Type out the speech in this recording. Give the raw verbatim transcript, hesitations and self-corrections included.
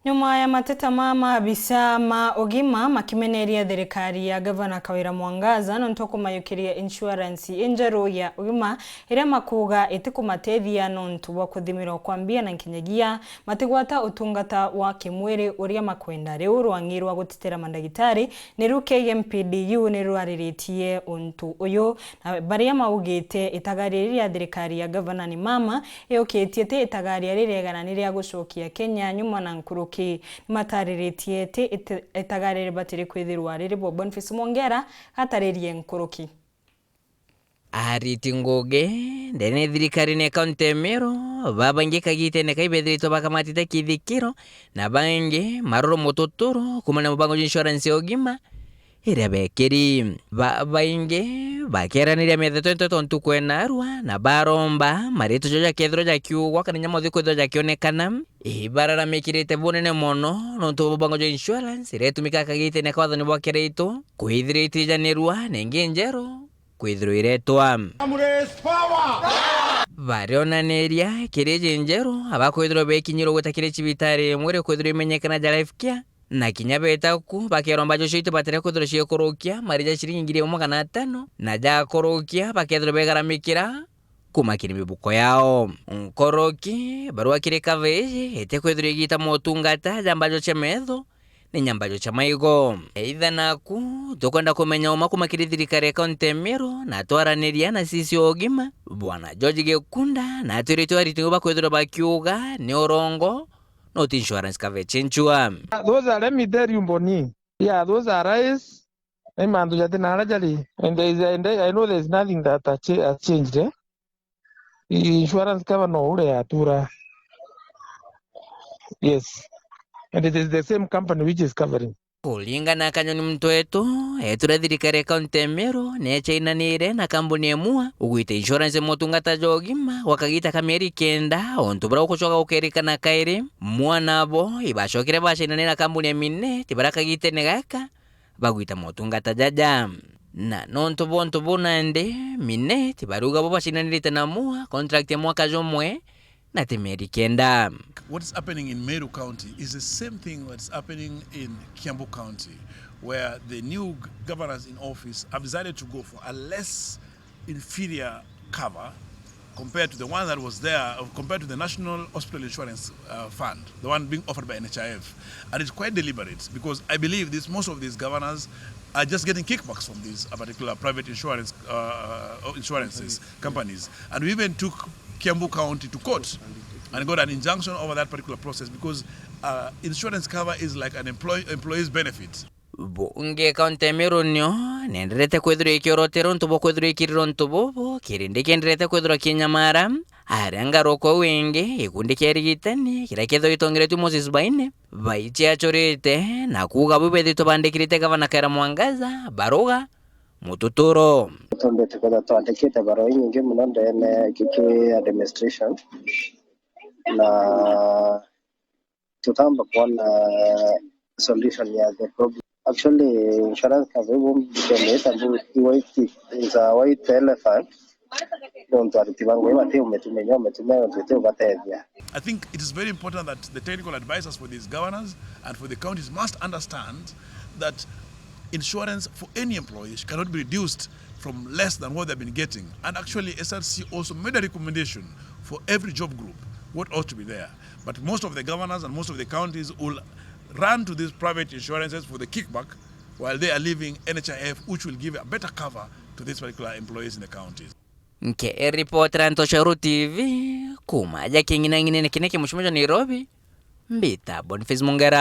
Nyuma ya mateta ma maabisa ma ugima makimeneria thirikari ya Gavana Kawira Mwangaza nontu wa kumayukiria insurance injeru ya ugima, iria makuuga itikumatethia nontu bwa kuthimirwa kwa mbia na nkinyagia matigwata utungata wa kimwiri uria makwenda. Riu rwang'i rwa gutitira mandagitari niru K M P D U nirwariritie untu uyu, na baria maugite itagaria riria thirikari ya Gavana ni mama yukitie ti itagaria ririega na ni ria gucokia Kenya nyuma na nkuruki. Nimatariritie ti ite-, itagaria ribatiri kwithirwa riri bo. Boniface Mwongera ataririe nkuruki. Ariti ngugi ndene thirikarine ya kaunti ya Meru, babaingi kagitene kai bethiritwe bakamatite kithikiro, na bangi maroro mututuro kumana na mubango jwa insurance ya ugima iria bekiri. Babaingi bakeraniria miethe twenty tontu kwena arua, na baromba maritwa jao jakethirwa jakiugwa kana inya mothe kwithirwa jakionekana. Ii bararamikirite bunene mono nontu bwa mubango jwa insurance iria itumikaga kagitene ka wathani bwa Kiraitu kwithirwa itijanirwa na ingi njeru kwithirwa iretwa. Barionaniria kiri iji njeru abakwithirwa bekinyirwe gwita kiri cibitari imwe iria kwithirwa imenyekana ja Life Care, na kinya beta ku bakerwa mbajo ciaitũ batire kwithirwa ciikurukia marija ciringi ngiri imwe magana atano, na jakurukia bakethirwa begaramikira kuma kiri mibuko yao. Nkoroki barua kiri kava iji itikwithirwa igita motungata ja mbajo cia metho ni nyambajo cia maigo. Either naku tukwenda kumenya uma kuma kiri thirikari ya kaunti ya Meru na twaraniria na C C wa ugima, Bwana George Gikunda, na atwirite ariti bakwithirwa bakiuga ni urongo, not insurance coverage insurance. Those are, let me tell you, Boni. Yeah, those are lies. Ni mantu jati na ara jari. And there is, and I know there is nothing that has cha-, has changed, eh? Insurance cover no ure yatura. Yes. And it is the same company which is covering. Kuringana na Kanyoni Mtwetu, etura thirikari ya kaunti ya Meru ni echainanire na kambuni ya Mua ugwita insurance ya motungata ja ugima gwa kagita ka mieri kenda, untu buria gukucoka gukerikana kairi. Mwana abo ibacokire bachainanire na kambuni ya Minet baria kagitene gaka bagwita motungata jaja. Na nontu bwa untu buu nandi, Minet bariuga bo bacinanirite na Mua contract ya mwaka jumwe na ti mieri kenda. What is happening in Meru County is the same thing that's happening in Kiambu County, where the new g-, governors in office have decided to go for a less inferior cover compared to the one that was there, uh, compared to the National Hospital Insurance, uh, Fund, the one being offered by N H I F. And it's quite deliberate because I believe this, most of these governors are just getting kickbacks from these, uh, particular private insurance, uh, uh, insurances companies. And we even took Kiambu County to court and got an injunction over that particular process because, uh, insurance cover is like an employ-, employee's benefit. Bunge kaunti ya Meru nio nenderete kwithirwa ikiorotera untu bwa kwithirwa ikirira untu bubu, kiri ndikienderete kwithirwa kinyamara. Aria ngarukwa wingi, gikundi kia arigitani kiria kethirwa gitongeretue Moses Baine, baichiachurite na kuuga bu bethitwe bandikirite gavana Kawira Mwangaza baruga mututuro. Tumbite kwithirwa twandikite barua inyingi mono ndene ya giki administration, na tutamba kwona solution ya the problem. Actually, insurance cover ibu mbonete mbu iwaiti is a white elephant. Nontu aruti ba ngugi bati umetumenya, umetumenya, nontu iti ubatethia. I think it is very important that the technical advisors for these governors and for the counties must understand that insurance for any employee cannot be reduced from less than what they've been getting. And actually, S R C also made a recommendation for every job group, what ought to be there. But most of the governors and most of the counties will run to these private insurances for the kickback while they are leaving N H I F, which will give a better cover to these particular employees in the counties. Nke ripotera Ntoshero T V, kuma ja king'inang'inene kine kia mucimo jwa Nairobi, mbita Boniface Mungera.